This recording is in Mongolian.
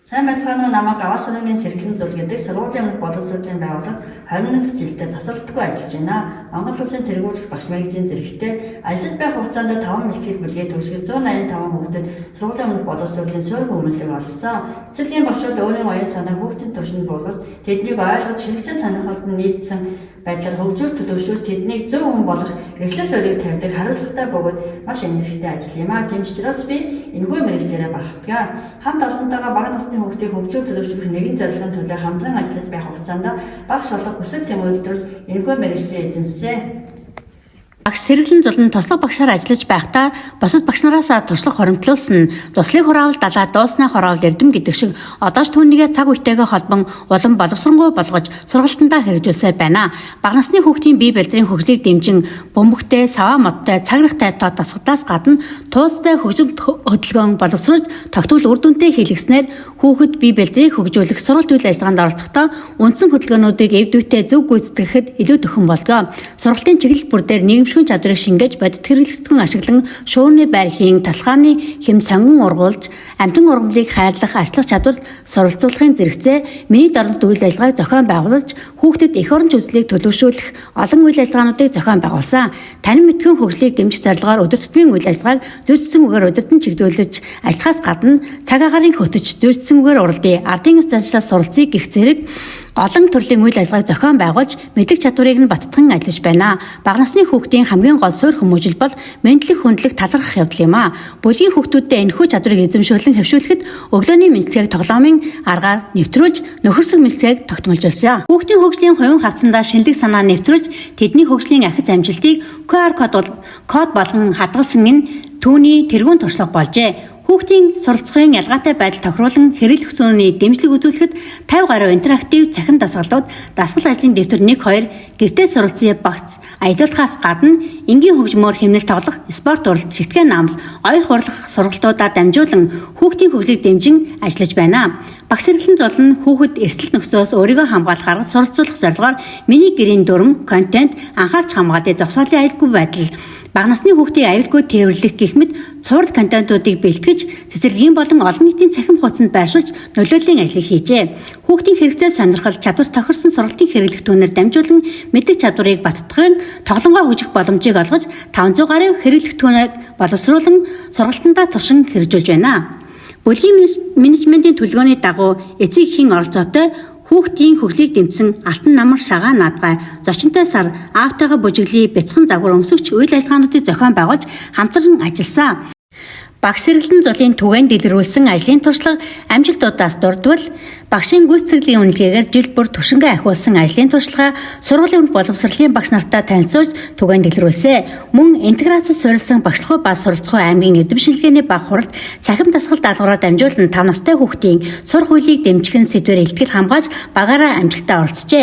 Сайн байцгаана уу, намайг Гаваа сүрэнгийн Сэргэлэн Зул гэдэг сургуулийн өмнөх боловсролын байгууллагад 21 жилдээ засварлалтгүй ажиллаж байна. Монгол Улсын тэргуулах багш мэргэжлийн зэрэгтэй ажиллаж байх хугацаанд 5 мэлхэл бүлгээ төгсгөж 185 хүүхдэд сургуулийн өмнөх боловсролын суурь хүмүүжлэг олгосон. Цэцэрлэгийн багшууд өөрийн оюун санааг хүүхдийн төвшөнд буулгаж, тэднийг ойлгож, хэрэгцээ сонирхолд нь нийцсэн байдлаар хөгжүүл төлөвшүүл тэднийг зөв хүн болох эрхлэл суурийг тавьдаг хариуцлагатай бөгөөд маш энергитэй ажил юм аа. Тийм ч учраас би энэхүү мэргэжлээрээ багтдаг. Хамт олонтойгоо бага насны хүүхдийг хөгжүүл төлөвшүүлэх нэгэн зорилгын төлөө хамтран ажиллаж байх хугацаанд багш болох хүсэл тэмүүлэл төрж энэхүү мэргэжлээ эзэмшсэн. Багш Сэргэлэн Зулан туслах багшаар ажиллаж байхдаа бусад багш нараасаа туршлага хуримтлуулсан. Дуслыг хураавал далаа, дууснаа хураавал эрдэм гэдэг шиг одоо ч түүнийгээ цаг үетэйгээ холбон улам боловсронгуй болгож сургалтандаа хэрэгжүүлсээр байна. Бага насны хүүхдийн бие бэлдрийн хөгжлийг дэмжин бөмбөгтэй, саваа модтой, цаграхтай тод дасгалаас гадна туустай хөгжим хөдөлгөөн боловсруулж тогтвол үр дүнтэй хийлгэснээр хүүхэд бие бэлдрийг хөгжүүлэх сургалт үйл ажиллагаанд оролцохдоо үндсэн хөдөлгөөнүүдийг эв дүйтэй зөв гүйцэтгэхэд илүү дөхөн болдог. Сургалтын чиглэл бүр дээр нийгэмшгүй чадварыг шингээж бодит хэрэглэгдэхүүн ашиглан шуурны байр хийн, тасалгааны хэм сонгон ургуулж, амьтан ургамлыг хайрлах, ажлах чадвар суралцуулахын зэрэгцээ миний дорнод үйл ажиллагааг зохион байгуулж, хүүхдэд эх оронч үзлийг төлөвшүүлэх олон үйл ажиллагаануудыг зохион байгуулсан. Танин мэдхүйн хөгжлийг дэмжих зорилгоор өдөр тутмын үйл ажиллагааг зөрчсөн үгээр удирдан чигдүүлж ажиллахаас гадна цаг агаарын хөтөч, зөрчсөн үгээр уралдъя, ардын ёс заншлаас суралцъя гэх зэрэг олон төрлийн үйл ажиллагааг зохион байгуулж мэдлэг чадварыг нь баттган ажиллаж байна. Бага насны хүүхдийн хамгийн гол суурь хүмүүжил бол мэндлэх, хүндлэх, талархах явдал юм а. Бүлгийн хүүхдүүдэд энэхүү чадварыг эзэмшүүлэн хэвшүүлэхэд өглөөний мэдлэгийг тоглоомын аргаар нэвтрүүлж нөхөрсөг мэдлэгийг тогтмолжуулсан. Хүүхдийн хөгжлийн хувийн хавцандаа шинэлэг санаа нэвтрүүлж тэдний хөгжлийн ахиц амжилтыг QR код болгон хадгалсан нь түүний тэргуун туршлага болжээ. Хүүхдийн суралцахын ялгаатай байдал тохируулан хэрэглэх түүний дэмжлэг үзүүлэхэд 50 гаруй интерактив цахим дасгалууд, дасгал ажлын дэвтэр 1 2, гэртээ суралцъя багц аялуулахаас гадна энгийн хөгжмөөр хэмнэл тоглох, спорт уралд, шигтгэн наамал, оёх урлах сургалтуудаа дамжуулан хүүхдийн хөгжлийг дэмжин ажиллаж байна. Багш Сэргэлэн Зул нь хүүхэд эрсдэл нөхцөөс өөрийгөө хамгаалах арга суралцуулах зорилгоор миний гэрийн дүрм, контент, анхаарч хамгаалъя, зогсоолын аюулгүй байдал, бага насны хүүхдийг аюулгүй тээвэрлэх гэх мэт цуврал контентуудыг бэлтгэж цэцэрлэгийн болон олон нийтийн цахим хуудсанд байршуулж нөлөөллийн ажлыг хийжээ. Хүүхдийн хэрэгцээ сонирхол, чадвар тохирсон сургалтын хэрэглэгдэхүүнээр дамжуулан мэдлэг чадварыг баттган тоглонгоо хөгжих боломжийг олгож 500 гаруй хэрэглэгдэхүүнийг боловсруулан сургалтандаа туршин хэрэгжүүлж байна. Бүлгийн менежментийн төлөвлөгөөний дагуу эцэг эхийн оролцоотой хүүхдийн хөгжлийг дэмжсэн алтан намар шагаа наадгай, зочинтой сар, аавтайгаа бүжиглэе, бяцхан загвар өмсөгч үйл ажиллагаануудыг зохион байгуулж хамтран ажилласан. Багш Сэргэлэн Зулын түгээн дэлгэрүүлсэн ажлын туршлага амжилтуудаас дурдвал багшийн гүйцэтгэлийн үнэлгээгээр жил бүр түвшингээ ахиулсан ажлын туршлагаа сургуулийн өмнөх боловсролын багш нартаа танилцуулж түгээн дэлгэрүүлсэн. Мөн интеграцид суурилсан багшлах ба суралцах аймгийн эрдэм шинжилгээний бага хуралд цахим дасгал даалгавраар дамжуулан 5 настай хүүхдийн сурах үйлийг дэмжих нь сэдвээр илтгэл хамгаалж багаараа амжилттай оролцжээ.